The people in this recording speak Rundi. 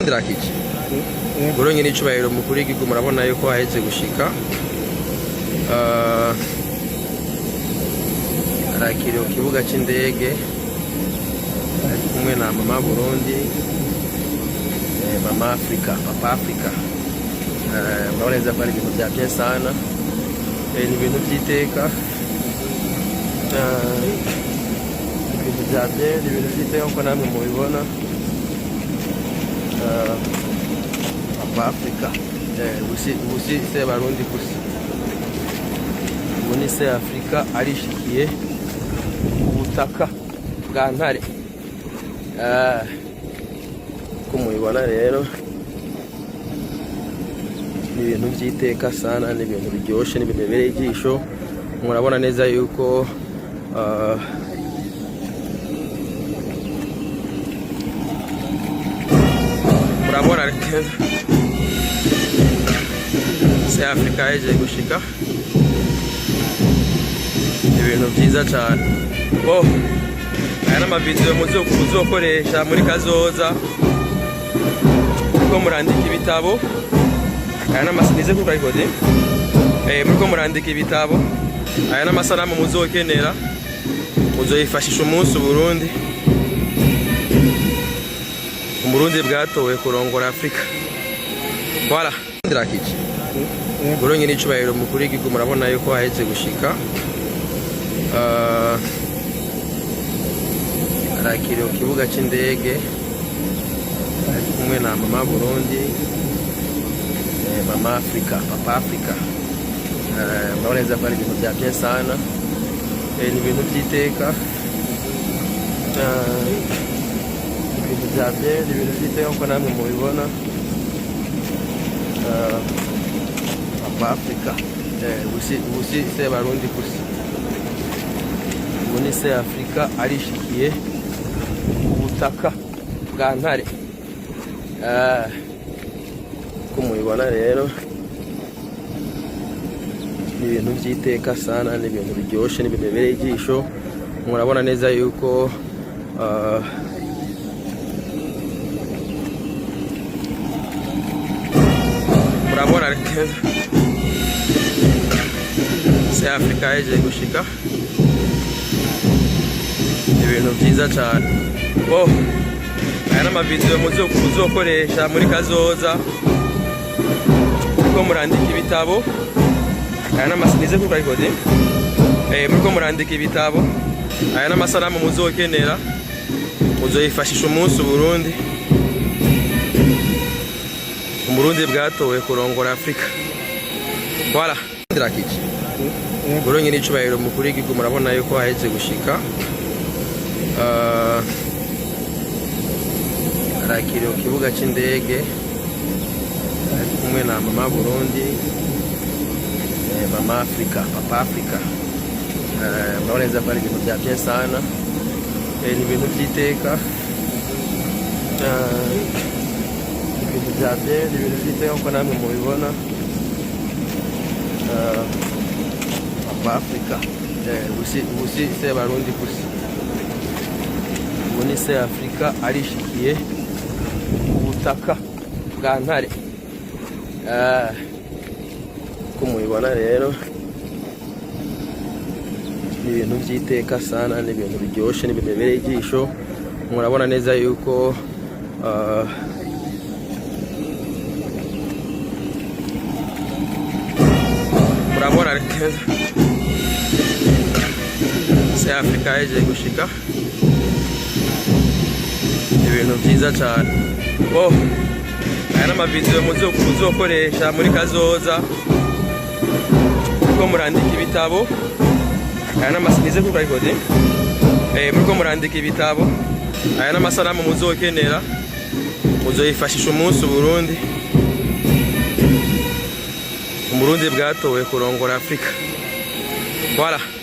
Ndirakije Burundi n'icubahiro mukuru w'igihugu, murabona yuko haheze gushika. Arakiriwe ku kibuga c'indege, ari kumwe na mama Burundi, mama Afrika, papa Afrika. Murabona neza ko ari ibintu vya bien sana. Ni ibintu vy'iteka. Ibintu vya bien, ni ibintu vy'iteka nkuko namwe mubibona. Papa Afrika. Ubusi se Barundi gusa, ubu ni se Afrika arishikiye ubutaka bwa Ntare. Ko mubibona rero, ni ibintu by'iteka sana, ni ibintu biryoshe, ni ibintu bibereye ijisho. Murabona neza yuko murabona se Afrika yaje gushika, ibintu byiza cyane. Bo aya ni amavideo muzokoresha muri kazoza muriko murandika ibitabo. Aya ni nize kuko ariko muriko murandika ibitabo, aya ni amasanamu muzokenera, muzoyifashisha umunsi Uburundi bwatowe kurongora Afrika. Voilà, ndirakije Burundi n'icubahiro mukuru w'igihugu, murabona yuko haheze gushika. Arakiriwe ku kibuga c'indege, ari kumwe na mama Burundi, mama Afrika, papa Afrika. Murabona neza ko ari ibintu vya bien sana. Ni ibintu vy'iteka. Ibintu vya bien, ni ibintu vy'iteka nkuko namwe mubibona. Papa Afrika. Ubusi se Barundi gusa, ubu ni se Afrika arishikiye ubutaka bwa Ntare. Ko mubibona rero, ni ibintu by'iteka sana, ni ibintu biryoshe, ni ibintu bibereye ijisho. Murabona neza yuko murabona se Afrika yaje gushika, ibintu byiza cyane. Bo aya ni amavideo muzokoresha muri kazoza muriko murandika ibitabo. Aya ni nize kuko ariko muriko murandika ibitabo, aya ni amasanamu muzokenera, muzoyifashisha umunsi Uburundi bwatowe kurongora Afrika. Voilà, ndirakije Burundi n'icubahiro mukuru w'igihugu, murabona yuko haheze gushika. Arakiriwe ku kibuga c'indege, ari kumwe na mama Burundi, mama Afrika, papa Afrika. Murabona neza ko ari ibintu vya bien sana. Ni ibintu vy'iteka. Ibintu vya bien, ni ibintu vy'iteka nkuko namwe mubibona. Papa Afrika. Ubusi se Barundi gusa, ubu ni se Afrika arishikiye ubutaka bwa Ntare. Ko mubibona rero, ni ibintu by'iteka sana, ni ibintu biryoshe, ni ibintu bibereye ijisho. Murabona neza yuko murabona se Afrika yaje gushika, ibintu byiza cyane. Bo aya ni amavideo muzokoresha muri kazoza muriko murandika ibitabo. Aya ni nize kuko ariko muriko murandika ibitabo, aya ni amasanamu muzokenera, muzoyifashisha umunsi Uburundi bwatowe kurongora Afrika. Voilà.